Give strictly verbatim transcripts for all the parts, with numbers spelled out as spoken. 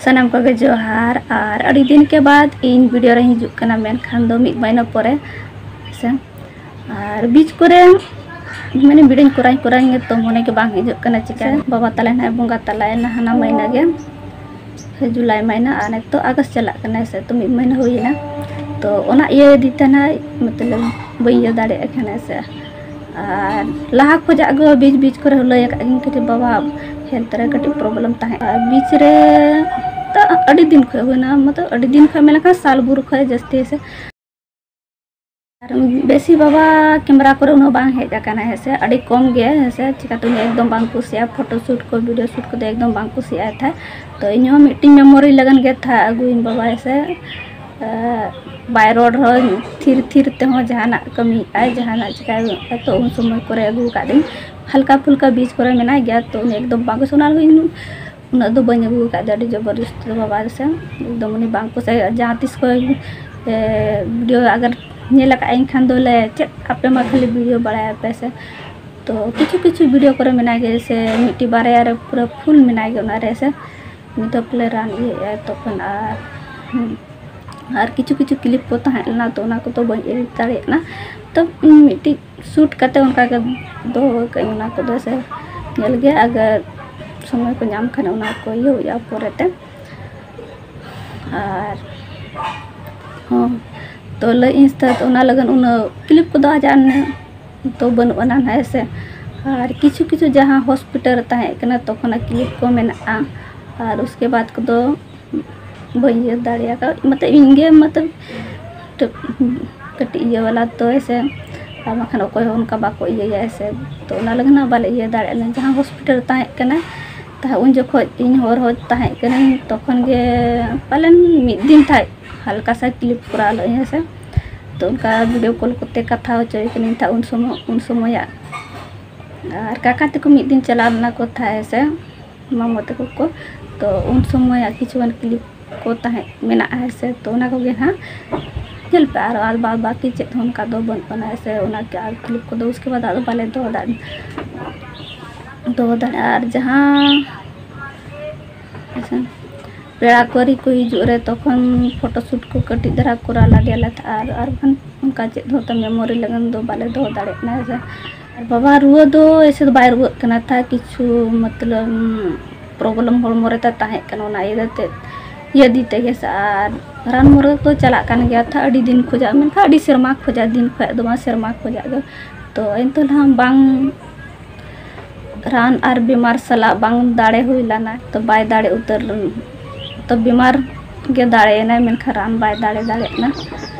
ᱥᱟᱱᱟᱢ ᱠᱚᱜᱮ ᱡᱚᱦᱟᱨ᱾ ᱟᱨ ᱟᱹᱰᱤ ᱫᱤᱱ ᱠᱮ ᱵᱟᱫ ᱤᱧ ᱵᱷᱤᱰᱤᱭᱳ ᱨᱮ ᱦᱤᱡᱩᱜ ᱠᱟᱱᱟ, ᱢᱮᱱᱠᱷᱟᱱ ᱫᱚ ᱢᱤᱫ ᱢᱟᱹᱦᱱᱟᱹ ᱯᱚᱨᱮ ᱥᱮ᱾ ᱟᱨ ᱵᱤᱪ ᱠᱚᱨᱮ ᱢᱟᱱᱮ ᱵᱷᱤᱰᱤᱭᱳᱧ ᱠᱚᱨᱟᱣ ᱠᱚᱨᱟᱣ ᱜᱮ ᱛᱚ ᱢᱚᱱᱮ ᱜᱮ ᱵᱟᱝ ᱦᱤᱡᱩᱜ ᱠᱟᱱᱟ᱾ ᱪᱤᱠᱟ ᱵᱟᱵᱟ ᱛᱟᱞᱮ ᱱᱟᱦᱟᱜ ᱵᱚᱸᱜᱟ ᱛᱟᱞᱟᱭᱮᱱᱟ ᱦᱟᱱᱟ ᱢᱟᱹᱦᱱᱟᱹ ᱜᱮ, ᱡᱩᱞᱟᱭ ᱢᱟᱹᱦᱱᱟᱹ, ᱟᱨ ᱱᱤᱛᱚᱜ ᱟᱜᱚᱥᱴ ᱪᱟᱞᱟᱜ ᱠᱟᱱᱟ ᱥᱮ, ᱛᱚ ᱢᱤᱫ ᱢᱟᱹᱦᱱᱟᱹ ᱦᱩᱭᱮᱱᱟ᱾ ᱛᱚ ᱚᱱᱟ ᱤᱭᱟᱹ ᱤᱫᱤ ᱛᱮ ᱱᱟᱦᱟᱜ ᱢᱚᱛᱞᱚᱵ ᱵᱟᱹᱧ ᱤᱭᱟᱹ ᱫᱟᱲᱮᱭᱟᱜ ᱠᱟᱱᱟ ᱥᱮ᱾ ᱟᱨ ᱞᱟᱦᱟ ᱠᱷᱚᱡᱟᱜ ᱜᱮ ᱵᱤᱪ ᱵᱤᱪ ᱠᱚᱨᱮ ᱞᱟᱹᱭ ᱟᱠᱟᱫ ᱜᱤᱧ ᱠᱟᱹᱴᱤᱡ ᱵᱟᱵᱟ ᱦᱮᱞᱛᱷ ᱨᱮ ᱠᱟᱹᱴᱤᱡ ᱯᱨᱚᱵᱞᱮᱢ ᱛᱟᱦᱮᱸ, ᱟᱨ ᱵᱤᱪ ᱨᱮ ᱛᱚ ᱟᱹᱰᱤ ᱫᱤᱱ ᱠᱷᱚᱡ ᱦᱩᱭᱱᱟ, ᱢᱚᱛᱞᱚᱵ ᱟᱹᱰᱤ ᱫᱤᱱ ᱠᱷᱚᱡ ᱢᱮᱱ ᱞᱮᱠᱷᱟᱱ ᱥᱟᱞ ᱵᱷᱳᱨ ᱠᱷᱚᱡ ᱡᱟᱹᱥᱛᱤ ᱦᱮᱸ ᱥᱮ᱾ ᱟᱨ ᱵᱮᱥᱤ ᱵᱟᱵᱟ ᱠᱮᱢᱨᱟ ᱠᱚᱨᱮ ᱩᱱᱟᱹᱜ ᱵᱟᱝ ᱦᱮᱡ ᱟᱠᱟᱱᱟ ᱦᱮᱸ ᱥᱮ, ᱟᱹᱰᱤ ᱠᱚᱢ ᱜᱮ ᱦᱮᱸ ᱥᱮ᱾ ᱪᱤᱠᱟᱹᱛᱮ ᱩᱱᱤ ᱮᱠᱫᱚᱢ ᱵᱟᱝ ᱠᱩᱥᱤᱭᱟᱜᱼᱟ, ᱯᱷᱳᱴᱳ ᱥᱩᱴ ᱠᱚ, ᱵᱷᱤᱰᱤᱭᱳ ᱥᱩᱴ ᱠᱚᱫᱚ ᱮᱠᱫᱚᱢ ᱵᱟᱝ ᱠᱩᱥᱤᱭᱟᱜᱼᱟᱭ ᱛᱟᱦᱮᱸᱫ᱾ ᱛᱚ ᱤᱧ ᱦᱚᱸ ᱢᱤᱫᱴᱤᱡ ᱢᱮᱢᱳᱨᱤ ᱞᱟᱹᱜᱤᱫ ᱜᱮ ᱛᱟᱦᱮᱸᱫ ᱟᱹᱜᱩᱭᱤᱧ ᱵᱟᱵᱟ ᱦᱮᱸ ᱥᱮ᱾ ᱮ, ᱵᱟᱭ ᱨᱚᱲ ᱨᱮᱦᱚᱸ ᱛᱷᱤᱨ ᱛᱷᱤᱨ ᱛᱮᱦᱚᱸ ᱡᱟᱦᱟᱱᱟᱜ ᱠᱟᱹᱢᱤᱭᱮᱫᱼᱟᱭ, ᱡᱟᱦᱟᱱᱟᱜ ᱪᱤᱠᱟᱹᱭ, ᱛᱚ ᱩᱱ ᱥᱚᱢᱚᱭ ᱠᱚᱨᱮ ᱟᱹᱜᱩ ᱟᱠᱟᱫᱤᱧ᱾ ᱦᱟᱞᱠᱟ ᱯᱷᱩᱞᱠᱟ ᱵᱤᱪ ᱠᱚᱨᱮ ᱢᱮᱱᱟᱭ ᱜᱮᱭᱟ, ᱛᱚ ᱩᱱᱤ ᱮᱠᱫᱚᱢ ᱵᱟᱝ ᱠᱩᱥᱤ, ᱚᱱᱟ ᱞᱟᱹᱜᱤᱫ ᱩᱱᱟᱹᱜ ᱫᱚ ᱵᱟᱹᱧ ᱟᱹᱜᱩ ᱟᱠᱟᱫ ᱫᱮᱭᱟ, ᱟᱹᱰᱤ ᱡᱚᱵᱚᱨᱡᱚᱥᱛᱤ ᱫᱚ ᱵᱟᱵᱟ ᱥᱮ᱾ ᱮᱠᱫᱚᱢ ᱩᱱᱤ ᱵᱟᱝ ᱠᱩᱥᱤᱭᱟᱜᱼᱟ᱾ ᱡᱟᱦᱟᱸ ᱛᱤᱥ ᱠᱚ, ᱮ, ᱵᱷᱤᱰᱤᱭᱳ ᱟᱜᱟᱨ ᱧᱮᱞ ᱟᱠᱟᱫ ᱟᱹᱧ ᱠᱷᱟᱱ ᱫᱚ ᱞᱟᱹᱭᱟ, "ᱪᱮᱫ ᱟᱯᱮ ᱢᱟ ᱠᱷᱟᱹᱞᱤ ᱵᱷᱤᱰᱤᱭᱳ ᱵᱟᱲᱟᱭᱟᱯᱮ ᱥᱮ?" ᱛᱚ ᱠᱤᱪᱷᱩ ᱠᱤᱪᱷᱩ ᱵᱷᱤᱰᱤᱭᱳ ᱠᱚᱨᱮ ᱢᱮᱱᱟᱭ ᱜᱮᱭᱟ ᱥᱮ, ᱢᱤᱫᱴᱤᱡ ᱵᱟᱨᱭᱟ ᱨᱮ ᱯᱩᱨᱟᱹ ᱯᱷᱩᱞ ᱢᱮᱱᱟᱭ ᱜᱮᱭᱟ ᱚᱱᱟ ᱨᱮ ᱥᱮ᱾ ᱱᱤᱛᱚᱜ ᱯᱟᱞᱮ ᱨᱟᱱ ᱤᱭᱟᱹᱭᱮᱫᱼᱟᱭ ᱛᱚᱠᱷᱚᱱ᱾ ᱟᱨ, ᱦᱩᱸ, ᱟᱨ ᱠᱤᱪᱷᱩ ᱠᱤᱪᱷᱩ ᱠᱞᱤᱯ ᱠᱚ ᱛᱟᱦᱮᱸ ᱞᱮᱱᱟ, ᱛᱚ ᱚᱱᱟ ᱠᱚᱫᱚ ᱵᱟᱹᱧ ᱮᱰᱤᱴ ᱫᱟᱲᱮᱭᱟᱜ ᱠᱟᱱᱟ᱾ ᱛᱚ ᱤᱧ ᱢᱤᱫᱴᱤᱡ ᱥᱩᱴ ᱠᱟᱛᱮ ᱚᱱᱠᱟ ᱜᱮ ᱫᱚᱦᱚ ᱠᱟᱜ ᱟᱹᱧ, ᱚᱱᱟ ᱠᱚᱫᱚ ᱥᱮ ᱧᱮᱞ ᱜᱮ, ᱟᱜᱟᱨ ᱥᱚᱢᱚᱭ ᱠᱚ ᱧᱟᱢ ᱠᱷᱟᱱ ᱚᱱᱟ ᱠᱚ ᱤᱭᱟᱹ ᱦᱩᱭᱩᱜᱼᱟ ᱯᱚᱨᱮᱛᱮ᱾ ᱟᱨ ᱦᱚᱸ, ᱛᱚ ᱞᱟᱹᱭ ᱤᱧ ᱥᱮ, ᱚᱱᱟ ᱞᱟᱹᱜᱤᱫ ᱩᱱᱟᱹᱜ ᱠᱞᱤᱯ ᱠᱚᱫᱚ ᱟᱡᱟᱜ ᱛᱚ ᱵᱟᱹᱱᱩᱜ ᱟᱱᱟ ᱦᱮᱸ ᱥᱮ᱾ ᱟᱨ ᱠᱤᱪᱷᱩ ᱠᱤᱪᱷᱩ ᱡᱟᱦᱟᱸ ᱦᱚᱥᱯᱤᱴᱟᱞ ᱨᱮ ᱛᱟᱦᱮᱸ ᱠᱟᱱᱟ ᱛᱚᱠᱷᱚᱱᱟᱜ ᱠᱞᱤᱯ ᱠᱚ ᱢᱮᱱᱟᱜᱼᱟ, ᱟᱨ ᱩᱥᱠᱮ ᱵᱟᱫ ᱠᱚᱫᱚ ᱵᱟᱹᱧ ᱤᱭᱟᱹ ᱫᱟᱲᱮᱭᱟᱠᱟᱫ, ᱢᱚᱛᱞᱚᱵ ᱤᱧ ᱜᱮ ᱢᱚᱛᱞᱚᱵ ᱠᱟᱹᱴᱤᱡ ᱤᱭᱟᱹ ᱵᱟᱞᱟ ᱛᱚ ᱦᱮᱸ ᱥᱮ, ᱟᱨ ᱵᱟᱝᱠᱷᱟᱱ ᱚᱠᱚᱭ ᱦᱚᱸ ᱚᱱᱠᱟ ᱵᱟᱠᱚ ᱤᱭᱟᱹᱭᱟ ᱦᱮᱸ ᱥᱮ᱾ ᱛᱚ ᱚᱱᱟ ᱞᱟᱹᱜᱤᱫ ᱦᱚᱸ ᱵᱟᱞᱮ ᱤᱭᱟᱹ ᱫᱟᱲᱮᱭᱟᱜᱼᱟ᱾ ᱡᱟᱦᱟᱸ ᱦᱚᱥᱯᱤᱴᱟᱞ ᱨᱮ ᱛᱟᱦᱮᱸ ᱠᱟᱱᱟ ᱛᱟᱦᱮᱸ, ᱩᱱ ᱡᱚᱠᱷᱚᱡ ᱤᱧ ᱦᱚᱨ ᱦᱚᱨ ᱛᱟᱦᱮᱸ ᱠᱟᱹᱱᱟᱹᱧ, ᱛᱚᱠᱷᱚᱱ ᱜᱮ ᱯᱟᱞᱮᱱ ᱢᱤᱫ ᱫᱤᱱ ᱛᱟᱦᱮᱸ ᱦᱟᱞᱠᱟ ᱥᱟ ᱠᱞᱤᱯ ᱠᱚᱨᱟᱣ ᱞᱮᱫ ᱟᱹᱧ ᱦᱮᱸ ᱥᱮ᱾ ᱛᱚ ᱚᱱᱠᱟ ᱵᱷᱤᱰᱤᱭᱳ ᱠᱚᱞ ᱠᱚᱛᱮ ᱠᱟᱛᱷᱟ ᱦᱚᱪᱚᱭ ᱠᱟᱹᱱᱟᱹᱧ ᱛᱟᱦᱮᱸ ᱩᱱ ᱥᱚᱢᱚᱭ, ᱩᱱ ᱥᱚᱢᱚᱭᱟᱜ᱾ ᱟᱨ ᱠᱟᱠᱟ ᱛᱟᱠᱚ ᱢᱤᱫ ᱫᱤᱱ ᱪᱟᱞᱟᱣ ᱞᱮᱱᱟ ᱠᱚ ᱛᱟᱦᱮᱸ ᱦᱮᱸ ᱥᱮ, ᱢᱟᱢᱟ ᱛᱟᱠᱚ ᱠᱚ᱾ ᱛᱚ ᱩᱱ ᱥᱚᱢᱚᱭᱟᱜ ᱠᱤᱪᱷᱩ ᱜᱟᱱ ᱠᱞᱤᱯ ᱠᱚ ᱛᱟᱦᱮᱸ ᱢᱮᱱᱟᱜᱼᱟ ᱦᱮᱸ ᱥᱮ᱾ ᱛᱚ ᱚᱱᱟ ᱠᱚᱜᱮ ᱦᱟᱸᱜ ᱧᱮᱞ ᱯᱮ, ᱟᱨ, ᱟᱨ ᱵᱟᱫ ᱵᱟᱹᱠᱤ ᱪᱮᱫ ᱦᱚᱸ ᱚᱱᱠᱟ ᱫᱚ ᱵᱟᱹᱱᱩᱜ ᱟᱱᱟ ᱦᱮᱸ ᱥᱮ᱾ ᱚᱱᱟ ᱜᱮ ᱟᱨ ᱠᱞᱤᱯ ᱠᱚᱫᱚ ᱩᱥᱠᱮ ᱵᱟᱫ ᱟᱫᱚ ᱵᱟᱞᱮ ᱫᱚᱦᱚ ᱫᱟᱲᱮ-, ᱫᱚᱦᱚ ᱫᱟᱲᱮᱭᱟᱜᱼᱟ᱾ ᱟᱨ ᱡᱟᱦᱟᱸ ᱦᱮᱸ ᱥᱮ, ᱯᱮᱲᱟ ᱯᱟᱹᱨᱤ ᱠᱚ ᱦᱤᱡᱩᱜ ᱨᱮ, ᱛᱚᱠᱷᱚᱱ ᱯᱷᱳᱴᱳ ᱥᱩᱴ ᱠᱚ ᱠᱟᱹᱴᱤᱡ ᱫᱷᱟᱨᱟ ᱠᱚᱨᱟᱣ ᱞᱟᱫᱮᱭᱟᱞᱮ ᱛᱟᱦᱮᱸᱫ᱾ ᱟᱨ ᱟᱨ ᱵᱟᱠᱷᱟᱱ ᱚᱱᱠᱟ ᱪᱮᱫ ᱦᱚᱸ ᱛᱟ ᱢᱮᱢᱳᱨᱤ ᱞᱟᱹᱜᱤᱫ ᱫᱚ ᱵᱟᱞᱮ ᱫᱚᱦᱚ ᱫᱟᱲᱮᱭᱟᱜ ᱠᱟᱱᱟ ᱥᱮ᱾ ᱟᱨ ᱵᱟᱵᱟ ᱨᱩᱣᱟᱹ ᱫᱚ ᱮᱭᱥᱮ ᱫᱚ ᱵᱟᱭ ᱨᱩᱣᱟᱹᱜ ᱠᱟᱱᱟ ᱛᱟ, ᱠᱤᱪᱷᱩ ᱢᱚᱛᱞᱚᱵ ᱯᱨᱚᱵᱞᱮᱢ ᱦᱚᱲᱢᱚ ᱨᱮ ᱛᱟ ᱛᱟᱦᱮᱸ ᱠᱟᱱᱟ, ᱚᱱᱟ ᱤᱭᱟᱹ ᱛᱮ ᱤᱭᱟᱹ ᱫᱤ ᱛᱮᱜᱮ ᱥᱮ᱾ ᱟᱨ ᱨᱟᱱ ᱢᱩᱨᱜᱟᱹᱱ ᱫᱚ ᱪᱟᱞᱟᱜ ᱠᱟᱱ ᱜᱮᱭᱟ ᱛᱟ ᱟᱹᱰᱤ ᱫᱤᱱ ᱠᱷᱚᱱᱟᱜ, ᱢᱮᱱᱠᱷᱟᱱ ᱟᱹᱰᱤ ᱥᱮᱨᱢᱟ ᱠᱷᱚᱱᱟᱜ, ᱫᱤᱱ ᱠᱷᱚᱱᱟᱜ ᱫᱚ ᱵᱟᱝ, ᱥᱮᱨᱢᱟ ᱠᱷᱚᱱᱟᱜ ᱜᱮ᱾ ᱛᱚ ᱮᱱᱛᱮ ᱨᱮᱦᱚᱸ ᱵᱟᱝ, ᱨᱟᱱ ᱟᱨ ᱵᱤᱢᱟᱨ ᱥᱟᱞᱟᱜ ᱵᱟᱝ ᱫᱟᱲᱮ ᱦᱩᱭ ᱞᱮᱱᱟ, ᱛᱚ ᱵᱟᱭ ᱫᱟᱲᱮ ᱩᱛᱟᱹᱨ ᱞᱮᱱᱟ᱾ ᱛᱚ ᱵᱤᱢᱟᱨ ᱜᱮ ᱫᱟᱲᱮᱭᱮᱱᱟᱭ, ᱢᱮᱱᱠᱷᱟᱱ ᱨᱟᱱ ᱵᱟᱭ ᱫᱟᱲᱮ ᱫᱟᱲᱮᱭᱟᱜ ᱠᱟᱱᱟ᱾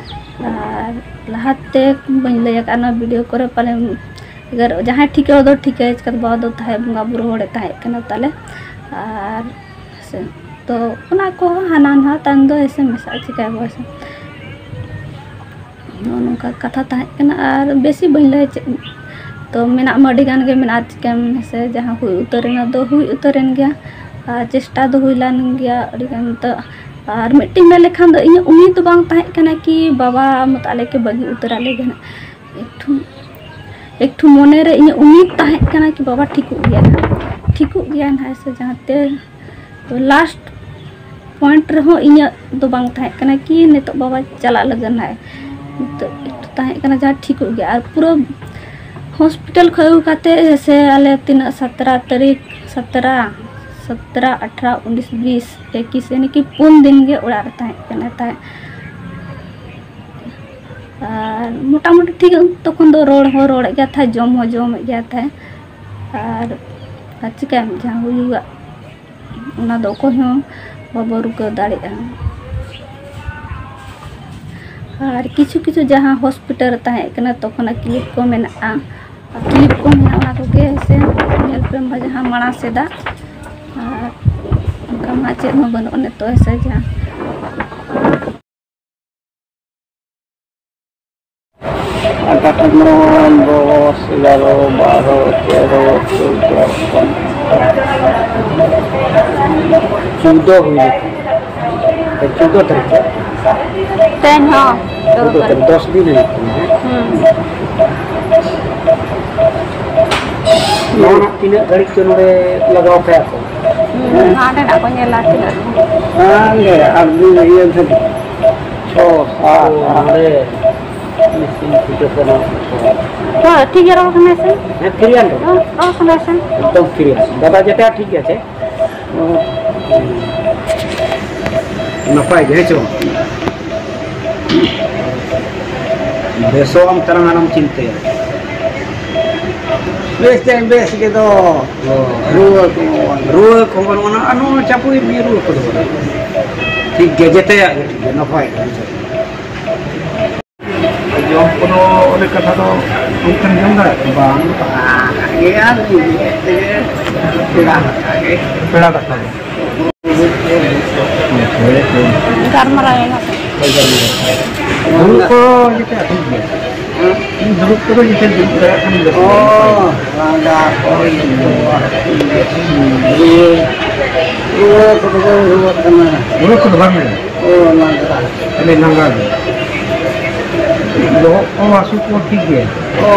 ᱟᱨ ᱞᱟᱦᱟᱛᱮ ᱵᱟᱹᱧ ᱞᱟᱹᱭ ᱟᱠᱟᱫ ᱚᱱᱟ ᱵᱷᱤᱰᱤᱭᱳ ᱠᱚᱨᱮ ᱯᱟᱞᱮᱱ, ᱟᱜᱟᱨ ᱡᱟᱦᱟᱸᱭ ᱴᱷᱤᱠᱟᱹ ᱫᱚ ᱴᱷᱤᱠᱟᱹ, ᱪᱤᱠᱟᱹᱛᱮ ᱵᱟᱵᱟ ᱫᱚ ᱛᱟᱦᱮᱸ ᱵᱚᱸᱜᱟ ᱵᱩᱨᱩ ᱦᱚᱲᱮ ᱛᱟᱦᱮᱸ ᱠᱟᱱᱟ ᱛᱟᱞᱮ᱾ ᱟᱨ ᱥᱮ, ᱛᱚ ᱚᱱᱟ ᱠᱚᱦᱚᱸ ᱦᱟᱱᱟ ᱱᱟᱣᱟ ᱛᱟᱭᱚᱢ ᱫᱚ ᱮᱥᱮ ᱢᱮᱥᱟᱜᱼᱟ, ᱪᱤᱠᱟᱹᱭᱟᱵᱚ ᱥᱮ᱾ ᱱᱚᱜᱼᱚ ᱱᱚᱝᱠᱟ ᱠᱟᱛᱷᱟ ᱛᱟᱦᱮᱸ ᱠᱟᱱᱟ᱾ ᱟᱨ ᱵᱮᱥᱤ ᱵᱟᱹᱧ ᱞᱟᱹᱭ ᱪᱮᱫ, ᱛᱚ ᱢᱮᱱᱟᱜ ᱢᱟ ᱟᱹᱰᱤ ᱜᱟᱱ ᱜᱮ ᱢᱮᱱᱟᱜᱼᱟ, ᱪᱤᱠᱟᱹᱭᱟᱢ ᱦᱮᱸ ᱥᱮ, ᱡᱟᱦᱟᱸ ᱦᱩᱭ ᱩᱛᱟᱹᱨ ᱮᱱᱟ ᱫᱚ ᱦᱩᱭ ᱩᱛᱟᱹᱨ ᱮᱱ ᱜᱮᱭᱟ᱾ ᱟᱨ ᱪᱮᱥᱴᱟ ᱫᱚ ᱦᱩᱭ ᱞᱮᱱ ᱜᱮᱭᱟ ᱟᱹᱰᱤ ᱜᱟᱱ᱾ ᱛᱚ ᱟᱨ ᱢᱤᱫᱴᱮᱱ ᱢᱮᱱ ᱞᱮᱠᱷᱟᱱ ᱫᱚ ᱤᱧᱟᱹᱜ ᱩᱢᱤᱫ ᱫᱚ ᱵᱟᱝ ᱛᱟᱦᱮᱸ ᱠᱟᱱᱟ ᱠᱤ ᱵᱟᱵᱟ ᱢᱚᱛᱚ ᱟᱞᱮ ᱠᱤ ᱵᱟᱹᱜᱤ ᱩᱛᱟᱹᱨ ᱟᱞᱮ ᱠᱟᱱᱟ᱾ ᱮᱠᱴᱩ, ᱮᱠᱴᱩ ᱢᱚᱱᱮ ᱨᱮ ᱤᱧᱟᱹᱜ ᱩᱢᱤᱫ ᱛᱟᱦᱮᱸ ᱠᱟᱱᱟ ᱠᱤ ᱵᱟᱵᱟ ᱴᱷᱤᱠᱚᱜ ᱜᱮᱭᱟ ᱱᱟᱦᱟᱜ, ᱴᱷᱤᱠᱚᱜ ᱜᱮᱭᱟ ᱱᱟᱦᱟᱜ ᱥᱮ, ᱡᱟᱦᱟᱸ ᱛᱮ ᱞᱟᱥᱴ ᱯᱚᱭᱮᱱᱴ ᱨᱮᱦᱚᱸ ᱤᱧᱟᱹᱜ ᱫᱚ ᱵᱟᱝ ᱛᱟᱦᱮᱸ ᱠᱟᱱᱟ ᱠᱤ ᱱᱤᱛᱚᱜ ᱵᱟᱵᱟ ᱪᱟᱞᱟᱜ ᱞᱟᱹᱜᱤᱫ ᱱᱟᱦᱟᱜ᱾ ᱱᱤᱛᱚᱜ ᱮᱠᱴᱩ ᱛᱟᱦᱮᱸ ᱠᱟᱱᱟ ᱡᱟᱦᱟᱸ ᱴᱷᱤᱠᱚᱜ ᱜᱮᱭᱟ᱾ ᱟᱨ ᱯᱩᱨᱟᱹ ᱦᱚᱥᱯᱤᱴᱟᱞ ᱠᱷᱚᱱ ᱟᱹᱜᱩ ᱠᱟᱛᱮ ᱥᱮ ᱟᱞᱮ ᱛᱤᱱᱟᱹᱜ ᱥᱟᱛᱨᱟ ᱛᱟᱹᱨᱤᱠᱷ, ᱥᱟᱛᱨᱟ, ᱥᱟᱛᱨᱟ, ᱟᱴᱷᱨᱟ, ᱩᱱᱤᱥ, ᱵᱤᱥ, ᱮᱠᱤᱥ, ᱭᱟᱱᱤ ᱠᱤ ᱯᱩᱱ ᱫᱤᱱ ᱜᱮ ᱚᱲᱟᱜ ᱨᱮ ᱛᱟᱦᱮᱸ ᱠᱟᱱᱟ ᱛᱟᱦᱮᱸᱫ᱾ ᱟᱨ ᱢᱚᱴᱟᱢᱩᱴᱤ ᱴᱷᱤᱠ ᱛᱚᱠᱷᱚᱱ ᱫᱚ ᱨᱚᱲ ᱦᱚᱸ ᱨᱚᱲᱮᱫ ᱜᱮᱭᱟ ᱛᱟᱦᱮᱸᱫ, ᱡᱚᱢ ᱦᱚᱸ ᱡᱚᱢᱮᱫ ᱜᱮᱭᱟ ᱛᱟᱦᱮᱸᱫ᱾ ᱟᱨ, ᱟᱨ ᱪᱤᱠᱟᱹᱭᱟᱢ, ᱡᱟᱦᱟᱸ ᱦᱩᱭᱩᱜᱼᱟ ᱚᱱᱟ ᱫᱚ ᱚᱠᱚᱭ ᱦᱚᱸ ᱵᱟᱵᱚ ᱨᱩᱠᱟᱹ ᱫᱟᱲᱮᱭᱟᱜᱼᱟ᱾ ᱟᱨ ᱠᱤᱪᱷᱩ ᱠᱤᱪᱷᱩ ᱡᱟᱦᱟᱸ ᱦᱚᱥᱯᱤᱴᱟᱞ ᱨᱮ ᱛᱟᱦᱮᱸ ᱠᱟᱱᱟ ᱛᱚᱠᱷᱚᱱᱟᱜ ᱠᱞᱤᱯ ᱠᱚ ᱢᱮᱱᱟᱜᱼᱟ, ᱠᱞᱤᱯ ᱠᱚ ᱢᱮᱱᱟᱜᱼᱟ, ᱚᱱᱟ ᱠᱚᱜᱮ ᱥᱮ ᱧᱮᱞ ᱯᱮ ᱢᱟ ᱡᱟᱦᱟᱸ ᱢᱟᱲᱟᱝ ᱥᱮᱫᱟᱜ᱾ ᱟᱨ ᱚᱱᱠᱟ ᱢᱟ ᱪᱮᱫ ᱦᱚᱸ ᱵᱟᱹᱱᱩᱜᱼᱟ ᱱᱤᱛᱚᱜ ᱦᱮᱸ ᱥᱮ ᱡᱟᱦᱟᱸ ᱟᱴᱷᱟᱨᱚ, ᱫᱚᱥ, ᱮᱜᱟᱨᱚ, ᱵᱟᱨᱚ, ᱛᱮᱨᱚ, ᱪᱳᱫᱽᱫᱚ, ᱯᱚᱱᱫᱽᱨᱚ᱾ ᱪᱳᱫᱽᱫᱚ ᱦᱩᱭ ᱞᱮᱱᱟ᱾ ᱪᱳᱫᱽᱫᱚ ᱛᱟᱹᱨᱤᱠᱷ᱾ ᱛᱮᱦᱮᱧ ᱦᱚᱸ ᱪᱳᱫᱽᱫᱚ ᱛᱟᱹᱨᱤᱠᱷ᱾ ᱫᱚᱥ ᱫᱤᱱ ᱦᱩᱭᱩᱜ ᱠᱟᱱᱟ, ᱦᱮᱸ? ᱦᱩᱸ᱾ ᱱᱚᱣᱟ ᱦᱟᱸᱜ ᱛᱤᱱᱟᱹᱜ ᱜᱷᱟᱹᱲᱤᱡ ᱪᱚ ᱱᱚᱰᱮ ᱞᱟᱜᱟᱣ ᱠᱟᱭᱟ ᱠᱚ? ᱦᱩᱸ᱾ ᱦᱟᱸᱰᱮᱱᱟᱜ ᱠᱚ ᱧᱮᱞᱟ ᱛᱤᱱᱟᱹᱜ᱾ ᱦᱟᱸᱰᱮ ᱟᱨ ᱢᱤᱫ ᱤᱭᱟᱹ ᱫᱷᱟᱹᱵᱤᱡ᱾ ᱪᱷᱚ, ᱥᱟᱛ, ᱟᱴ᱾ ᱱᱚᱰᱮ ᱢᱮᱥᱤᱱ ᱯᱩᱡᱟᱹ ᱠᱚ ᱱᱚᱣᱟ ᱠᱚ᱾ ᱛᱚ, ᱴᱷᱤᱠ ᱜᱮ ᱨᱚᱲ ᱠᱟᱱᱟᱭ ᱥᱮ? ᱦᱮᱸ, ᱯᱷᱤᱨᱤᱭᱟᱱ ᱨᱚᱲ᱾ ᱨᱚᱲ, ᱨᱚᱲ ᱠᱟᱱᱟᱭ ᱥᱮ? ᱮᱠᱫᱚᱢ ᱯᱷᱤᱨᱤᱭᱟᱱ᱾ ᱫᱟᱫᱟ ᱡᱮᱴᱟ ᱴᱷᱤᱠ ᱟᱪᱷᱮ᱾ ᱱᱟᱯᱟᱭ ᱜᱮ, ᱦᱮᱸ ᱪᱚᱝ? ᱵᱮᱥᱚᱜ ᱟᱢ ᱛᱟᱨᱟᱝ ᱟᱞᱚᱢ ᱪᱤᱱᱛᱟᱹᱭᱟ᱾ ᱵᱮᱥ ᱛᱮ ᱵᱮᱥ ᱜᱮ ᱫᱚ᱾ ᱚ᱾ ᱨᱩᱣᱟᱹ ᱠᱚ᱾ ᱨᱩᱣᱟᱹ ᱠᱚ ᱵᱟᱹᱱᱩᱜᱼᱟ, ᱟᱨ ᱱᱚᱣᱟ ᱪᱟᱯᱩᱭᱮᱫ ᱢᱮᱭᱟ, ᱨᱩᱣᱟᱹ ᱠᱚᱫᱚ ᱵᱟᱹᱱᱩᱜᱼᱟ᱾ ᱴᱷᱤᱠ ᱜᱮᱭᱟ, ᱡᱮᱛᱮᱭᱟᱜ ᱜᱮ ᱴᱷᱤᱠ ᱜᱮᱭᱟ, ᱱᱟᱯᱟᱭ ᱜᱮ᱾ ᱡᱚᱢ ᱠᱚᱫᱚ ᱚᱱᱮ ᱠᱟᱛᱷᱟ ᱫᱚ ᱢᱤᱫᱴᱮᱱ ᱡᱚᱢ ᱫᱟᱲᱮᱭᱟᱜ ᱠᱟᱱᱟ? ᱵᱟᱝ, ᱵᱟᱝ ᱜᱮ, ᱟᱨ ᱱᱤᱡᱮ ᱛᱮᱜᱮ ᱯᱮᱲᱟ ᱫᱟᱠᱟ ᱜᱮ᱾ ᱯᱮᱲᱟ ᱫᱟᱠᱟ ᱜᱮ᱾ ᱜᱟᱞᱢᱟᱨᱟᱣ ᱮᱱᱟ᱾ ᱫᱩᱲᱩᱵ ᱠᱚ ᱡᱮᱛᱮ ᱴᱷᱤᱠ ᱜᱮᱭᱟ᱾ ᱫᱩᱲᱩᱵ ᱠᱚᱫᱚ ᱡᱮᱛᱮ ᱫᱩᱲᱩᱵ ᱫᱟᱲᱮᱭᱟᱜ ᱠᱟᱱ ᱜᱮᱭᱟ᱾ ᱚ, ᱞᱟᱸᱜᱟ ᱠᱚ, ᱤᱭᱟᱹ ᱠᱚ, ᱨᱩᱣᱟᱹ, ᱨᱩᱣᱟᱹ ᱠᱚᱫᱚ ᱵᱟᱝ ᱨᱩᱣᱟᱹᱜ ᱠᱟᱱᱟ᱾ ᱨᱩᱣᱟᱹ ᱠᱚᱫᱚ ᱵᱟᱝ ᱦᱩᱭᱩᱜᱼᱟ᱾ ᱚ, ᱞᱟᱸᱜᱟ᱾ ᱠᱷᱟᱹᱞᱤ ᱞᱟᱸᱜᱟ ᱜᱮ᱾ ᱵᱚᱦᱚᱜ ᱠᱚ ᱦᱟᱹᱥᱩ ᱠᱚ ᱴᱷᱤᱠ ᱜᱮ᱾ ᱚ᱾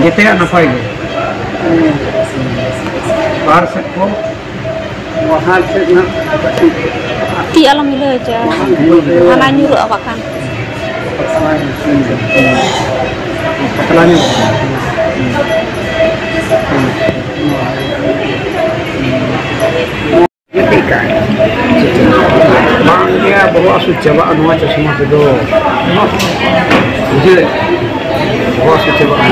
ᱡᱮᱛᱮᱭᱟᱜ ᱱᱟᱯᱟᱭ ᱜᱮ᱾ ᱦᱮᱸ᱾ ᱵᱟᱦᱟᱨ ᱥᱮᱫ ᱠᱚ? ᱵᱟᱦᱟᱨ ᱥᱮᱫ ᱱᱟᱜ ᱠᱟᱹᱴᱤᱡ᱾ ᱛᱤ ᱟᱞᱚᱢ ᱦᱤᱞᱟᱹᱣ ᱦᱚᱪᱚᱭᱟ᱾ ᱵᱟᱝ ᱦᱤᱞᱟᱹᱣ ᱦᱟᱱᱟ ᱧᱩᱨᱩᱜᱼᱟ ᱵᱟᱠᱷᱟᱱ᱾ ᱯᱟᱛᱞᱟ ᱧᱚᱜ᱾ ᱯᱟᱛᱞᱟ ᱧᱚᱜ᱾ ᱪᱮᱫ ᱞᱮᱠᱟ? ᱵᱟᱝ ᱜᱮ, ᱵᱚᱦᱚᱜ ᱦᱟᱹᱥᱩ ᱪᱟᱵᱟᱜᱼᱟ ᱱᱚᱣᱟ ᱪᱚᱥᱢᱟ ᱛᱮᱫᱚ᱾ ᱵᱩᱡᱷᱟᱹᱣ? ᱵᱚᱦᱚᱜ ᱦᱟᱹᱥᱩ ᱪᱟᱵᱟᱜᱼᱟ᱾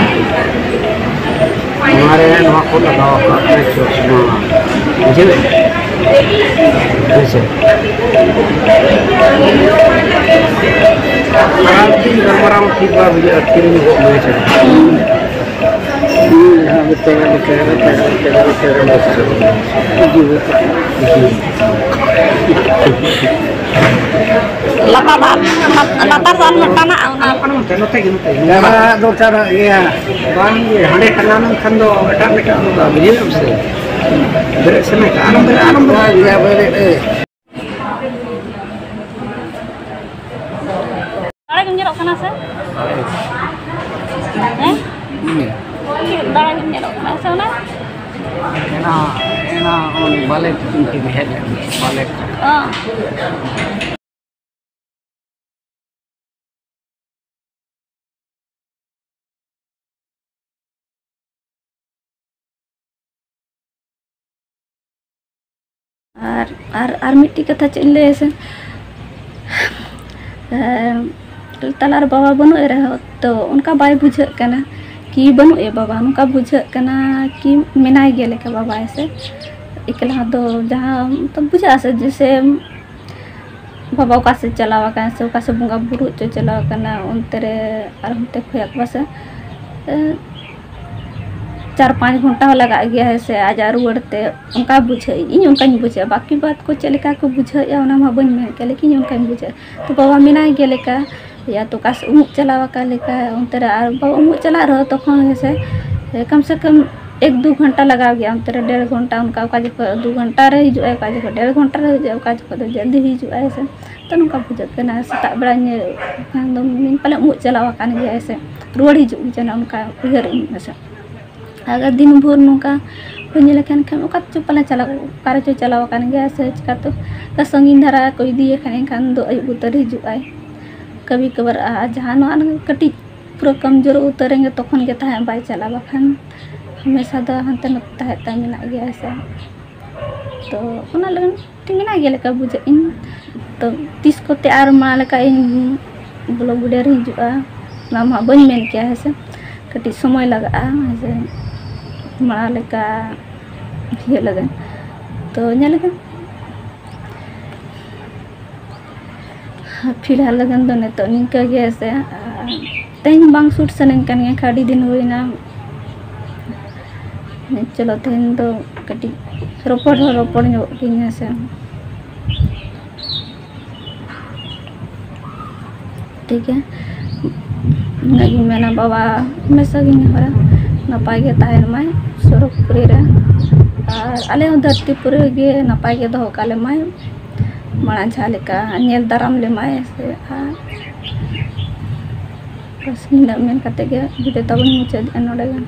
ᱱᱚᱣᱟ ᱨᱮ ᱱᱚᱣᱟ ᱠᱚ ᱞᱟᱜᱟᱣ ᱟᱠᱟᱫ ᱛᱟᱭ ᱪᱚᱥᱢᱟ᱾ ᱵᱩᱡᱷᱟᱹᱣ? ᱦᱮᱸ ᱥᱮ? ᱟᱨ ᱛᱤᱱ ᱜᱟᱞᱢᱟᱨᱟᱣ ᱴᱷᱤᱠ ᱵᱟᱭ ᱵᱩᱡᱷᱟᱹᱜᱼᱟ, ᱛᱤᱨᱮ ᱜᱚᱜ ᱢᱮ ᱥᱮ? ᱞᱟᱛᱟᱨ ᱫᱚ ᱟᱨ ᱢᱤᱫᱴᱟᱝ ᱢᱮᱱᱟᱜᱼᱟ, ᱚᱱᱟ ᱟᱨ ᱱᱚᱛᱮ, ᱱᱚᱛᱮ ᱜᱮ, ᱱᱚᱛᱮ ᱜᱮ᱾ ᱪᱟᱞᱟᱜ ᱫᱚᱨᱠᱟᱨᱚᱜ ᱜᱮᱭᱟ᱾ ᱵᱟᱝ ᱜᱮ, ᱦᱟᱸᱰᱮ ᱴᱟᱸᱜᱟᱣ ᱞᱮᱱᱠᱷᱟᱱ ᱫᱚ ᱮᱴᱟᱜ ᱢᱤᱫᱴᱟᱝ ᱫᱚ ᱵᱩᱡᱷᱟᱹᱣ ᱢᱮᱥᱮ᱾ ᱵᱮᱨᱮᱫ ᱥᱟᱱᱟᱭ ᱠᱟᱱᱟ, ᱟᱞᱚᱢ ᱵᱮᱨᱮᱫ, ᱟᱞᱚᱢ ᱵᱮᱨᱮᱫ᱾ ᱵᱟᱝ ᱜᱮ, ᱵᱮᱨᱮᱫ, ᱮ᱾ ᱫᱟᱲᱮ ᱜᱮᱢ ᱧᱮᱞᱚᱜ ᱠᱟᱱᱟ ᱥᱮ? ᱦᱮᱸ? ᱦᱩᱸ᱾ ᱪᱮᱫ ᱫᱟᱲᱮ ᱜᱮᱢ ᱧᱮᱞᱚᱜ ᱠᱟᱱᱟ ᱥᱮ ᱚᱱᱟ? ᱮᱱᱟ, ᱮᱱᱟ ᱩᱱᱤ ᱵᱟᱞᱮ ᱛᱤᱠᱤᱱ ᱠᱤᱱ ᱦᱮᱡ ᱞᱮᱱ, ᱵᱟᱞᱮ᱾ ᱚ᱾ ᱟᱨ, ᱟᱨ, ᱟᱨ ᱢᱤᱫᱴᱤᱡ ᱠᱟᱛᱷᱟ ᱪᱮᱫ ᱤᱧ ᱞᱟᱹᱭᱟ ᱥᱮ, ᱮᱸ, ᱛᱟᱞᱟᱨᱮ ᱵᱟᱵᱟ ᱵᱟᱹᱱᱩᱜ ᱮ ᱨᱮᱦᱚᱸ, ᱛᱚ ᱚᱱᱠᱟ ᱵᱟᱭ ᱵᱩᱡᱷᱟᱹᱜ ᱠᱟᱱᱟ ᱠᱤ ᱵᱟᱹᱱᱩᱜ ᱮ ᱵᱟᱵᱟ, ᱱᱚᱝᱠᱟ ᱵᱩᱡᱷᱟᱹᱜ ᱠᱟᱱᱟ ᱠᱤ ᱢᱮᱱᱟᱭ ᱜᱮ ᱞᱮᱠᱟ ᱵᱟᱵᱟ ᱦᱮᱸ ᱥᱮ᱾ ᱮᱠᱞᱟ ᱫᱚ ᱡᱟᱦᱟᱸ ᱢᱚᱛᱞᱚᱵ ᱵᱩᱡᱷᱟᱹᱜᱼᱟ ᱥᱮ, ᱡᱮᱭᱥᱮ ᱵᱟᱵᱟ ᱚᱠᱟ ᱥᱮᱫ ᱪᱟᱞᱟᱣ ᱟᱠᱟᱱᱟ ᱥᱮ ᱚᱠᱟ ᱥᱮᱫ ᱵᱚᱸᱜᱟ ᱵᱩᱨᱩ ᱦᱚᱪᱚ ᱪᱟᱞᱟᱣ ᱟᱠᱟᱱᱟ, ᱚᱱᱛᱮ ᱨᱮ ᱟᱨ ᱦᱟᱱᱛᱮ ᱠᱷᱚᱭᱟᱜ ᱠᱚᱣᱟ ᱥᱮ, ᱮ, ᱪᱟᱨ ᱯᱟᱸᱪ ᱜᱷᱚᱱᱴᱟ ᱦᱚᱸ ᱞᱟᱜᱟᱜ ᱜᱮᱭᱟ ᱦᱮᱸ ᱥᱮ, ᱟᱡᱟᱜ ᱨᱩᱣᱟᱹᱲ ᱛᱮ᱾ ᱚᱱᱠᱟ ᱵᱩᱡᱷᱟᱹᱣ ᱤᱧ, ᱤᱧ ᱚᱱᱠᱟᱧ ᱵᱩᱡᱷᱟᱹᱣᱟ᱾ ᱵᱟᱹᱠᱤ ᱵᱟᱫ ᱠᱚ ᱪᱮᱫ ᱞᱮᱠᱟ ᱠᱚ ᱵᱩᱡᱷᱟᱹᱣᱮᱫᱼᱟ, ᱚᱱᱟ ᱢᱟ ᱵᱟᱹᱧ ᱢᱮᱱ ᱠᱮᱭᱟ, ᱞᱮᱠᱤᱱ ᱤᱧ ᱚᱱᱠᱟᱧ ᱵᱩᱡᱷᱟᱹᱣᱟ᱾ ᱛᱚ ᱵᱟᱵᱟ ᱢᱮᱱᱟᱭ ᱜᱮ ᱞᱮᱠᱟ, ᱭᱟ ᱛᱚ ᱚᱠᱟ ᱥᱮᱫ ᱩᱢᱩᱜ ᱪᱟᱞᱟᱣ ᱟᱠᱟᱱ ᱞᱮᱠᱟ, ᱚᱱᱛᱮ ᱨᱮ ᱟᱨ ᱵᱟᱵᱟ ᱩᱢᱩᱜ ᱪᱟᱞᱟᱜ ᱨᱮᱦᱚᱸ ᱛᱚᱠᱷᱚᱱ ᱦᱮᱸ ᱥᱮ, ᱠᱚᱢ ᱥᱮ ᱠᱚᱢ ᱮᱠ ᱫᱩ ᱜᱷᱚᱱᱴᱟ ᱞᱟᱜᱟᱣ ᱜᱮᱭᱟ, ᱚᱱᱛᱮ ᱨᱮ ᱰᱮᱲ ᱜᱷᱚᱱᱴᱟ, ᱚᱱᱠᱟ ᱚᱠᱟ ᱡᱚᱠᱷᱚᱱ ᱫᱩ ᱜᱷᱚᱱᱴᱟ ᱨᱮ ᱦᱤᱡᱩᱜᱼᱟᱭ, ᱚᱠᱟ ᱡᱚᱠᱷᱚᱱ ᱰᱮᱲ ᱜᱷᱚᱱᱴᱟ ᱨᱮ ᱦᱤᱡᱩᱜᱼᱟᱭ, ᱚᱠᱟ ᱡᱚᱠᱷᱚᱱ ᱫᱚ ᱡᱚᱞᱫᱤ ᱦᱤᱡᱩᱜᱼᱟᱭ ᱦᱮᱸ ᱥᱮ᱾ ᱛᱚ ᱱᱚᱝᱠᱟ ᱵᱩᱡᱷᱟᱹᱜ ᱠᱟᱱᱟ, ᱥᱮᱛᱟᱜ ᱵᱮᱲᱟ ᱧᱮᱞ ᱠᱷᱟᱱ ᱫᱚ ᱢᱮᱱ ᱯᱟᱞᱮ ᱩᱢᱩᱜ ᱪᱟᱞᱟᱣ ᱟᱠᱟᱱ ᱜᱮᱭᱟᱭ ᱥᱮ, ᱨᱩᱣᱟᱹᱲ ᱦᱤᱡᱩᱜ ᱜᱮ ᱪᱚᱝ, ᱚᱱᱠᱟ ᱩᱭᱦᱟᱹᱨ ᱤᱧ ᱦᱮᱸ ᱥᱮ᱾ ᱟᱨ ᱫᱤᱱ ᱵᱷᱳᱨ ᱱᱚᱝᱠᱟ ᱵᱟᱹᱧ ᱧᱮᱞᱮ ᱠᱟᱱ ᱠᱷᱟᱱ ᱚᱠᱟ ᱪᱚ ᱯᱟᱞᱮ ᱪᱟᱞᱟᱣ, ᱚᱠᱟ ᱨᱮᱪᱚ ᱪᱟᱞᱟᱣ ᱟᱠᱟᱱ ᱜᱮᱭᱟ ᱥᱮ ᱪᱤᱠᱟᱹᱛᱮ, ᱚᱠᱟ ᱥᱟᱺᱜᱤᱧ ᱫᱷᱟᱨᱟ ᱠᱚ ᱤᱫᱤᱭᱮ ᱠᱷᱟᱱ ᱮᱱᱠᱷᱟᱱ ᱫᱚ ᱟᱹᱭᱩᱵ ᱩᱛᱟᱹᱨ ᱦᱤᱡᱩᱜ ᱟᱭ᱾ ᱠᱟᱹᱢᱤ ᱠᱟᱵᱟᱨ ᱟᱨ ᱡᱟᱦᱟᱸ ᱱᱚᱣᱟ ᱠᱟᱹᱴᱤᱡ ᱯᱩᱨᱟᱹ ᱠᱚᱢᱡᱳᱨ ᱩᱛᱟᱹᱨ ᱨᱮᱜᱮ ᱛᱚᱠᱷᱚᱱ ᱜᱮ ᱛᱟᱦᱮᱸ ᱵᱟᱭ ᱪᱟᱞᱟᱜᱼᱟ, ᱵᱟᱠᱷᱟᱱ ᱦᱟᱢᱮᱥᱟ ᱫᱚ ᱦᱟᱱᱛᱮ ᱱᱟᱛᱮ ᱛᱟᱦᱮᱸ ᱛᱟᱭ ᱢᱮᱱᱟᱜ ᱜᱮᱭᱟ ᱥᱮ᱾ ᱛᱚ ᱚᱱᱟ ᱞᱟᱹᱜᱤᱫ ᱛᱮ ᱢᱮᱱᱟᱜ ᱜᱮᱭᱟ ᱞᱮᱠᱟ ᱵᱩᱡᱷᱟᱹᱜ ᱤᱧ᱾ ᱛᱚ ᱛᱤᱥ ᱠᱚᱛᱮ ᱟᱨ ᱢᱟ ᱞᱮᱠᱟ ᱤᱧ vlog video ᱨᱮ ᱦᱤᱡᱩᱜᱼᱟ, ᱚᱱᱟ ᱢᱟ ᱵᱟᱹᱧ ᱢᱮᱱ ᱠᱮᱭᱟ ᱦᱮᱸ ᱥᱮ, ᱠᱟᱹᱴᱤᱡ ᱥᱚᱢᱚᱭ ᱞᱟᱜᱟᱜᱼᱟ ᱦᱮᱸ ᱥᱮ, ᱢᱟᱲᱟᱝ ᱞᱮᱠᱟ ᱤᱭᱟᱹ ᱞᱟᱹᱜᱤᱫ᱾ ᱛᱚ ᱧᱮᱞ ᱞᱮᱠᱷᱟᱱ ᱯᱷᱤᱞᱦᱟᱞ ᱞᱟᱹᱜᱤᱫ ᱫᱚ ᱱᱤᱛᱚᱜ ᱱᱤᱝᱠᱟᱹ ᱜᱮ ᱦᱮᱸ ᱥᱮ᱾ ᱟᱨ ᱛᱮᱦᱮᱧ ᱵᱟᱝ shoot ᱥᱟᱱᱟᱧ ᱠᱟᱱ ᱜᱮᱭᱟ, ᱟᱹᱰᱤ ᱫᱤᱱ ᱦᱩᱭᱱᱟ᱾ ᱪᱚᱞᱚ ᱛᱮᱦᱮᱧ ᱫᱚ ᱠᱟᱹᱴᱤᱡ ᱨᱚᱯᱚᱲ ᱦᱚᱸ ᱨᱚᱯᱚᱲ ᱧᱚᱜ ᱠᱤᱧ ᱦᱮᱸ ᱥᱮ᱾ ᱴᱷᱤᱠ ᱜᱮᱭᱟ, ᱤᱱᱟᱹᱜ ᱜᱤᱧ ᱢᱮᱱᱟ᱾ ᱵᱟᱵᱟ ᱦᱟᱢᱮᱥᱟ ᱜᱤᱧ ᱱᱮᱦᱚᱨᱟ ᱱᱟᱯᱟᱭ ᱜᱮ ᱛᱟᱦᱮᱱ ᱢᱟᱭ ᱥᱚᱨᱚᱜᱽᱯᱩᱨᱤ ᱨᱮ, ᱟᱨ ᱟᱞᱮ ᱦᱚᱸ ᱫᱷᱟᱹᱨᱛᱤᱯᱩᱨᱤ ᱨᱮᱜᱮ ᱱᱟᱯᱟᱭ ᱜᱮ ᱫᱚᱦᱚ ᱠᱟᱞᱮ ᱢᱟᱭ, ᱢᱟᱲᱟᱝ ᱡᱟᱦᱟᱸ ᱞᱮᱠᱟ ᱧᱮᱞ ᱫᱟᱨᱟᱢ ᱞᱮᱢᱟᱭ ᱥᱮ᱾ ᱟᱨ ᱵᱟᱥ ᱱᱤᱱᱟᱹᱜ ᱢᱮᱱ ᱠᱟᱛᱮ ᱜᱮ video ᱛᱟᱵᱚᱱ ᱢᱩᱪᱟᱹᱫᱮᱜᱼᱟ ᱱᱚᱰᱮ ᱜᱮ᱾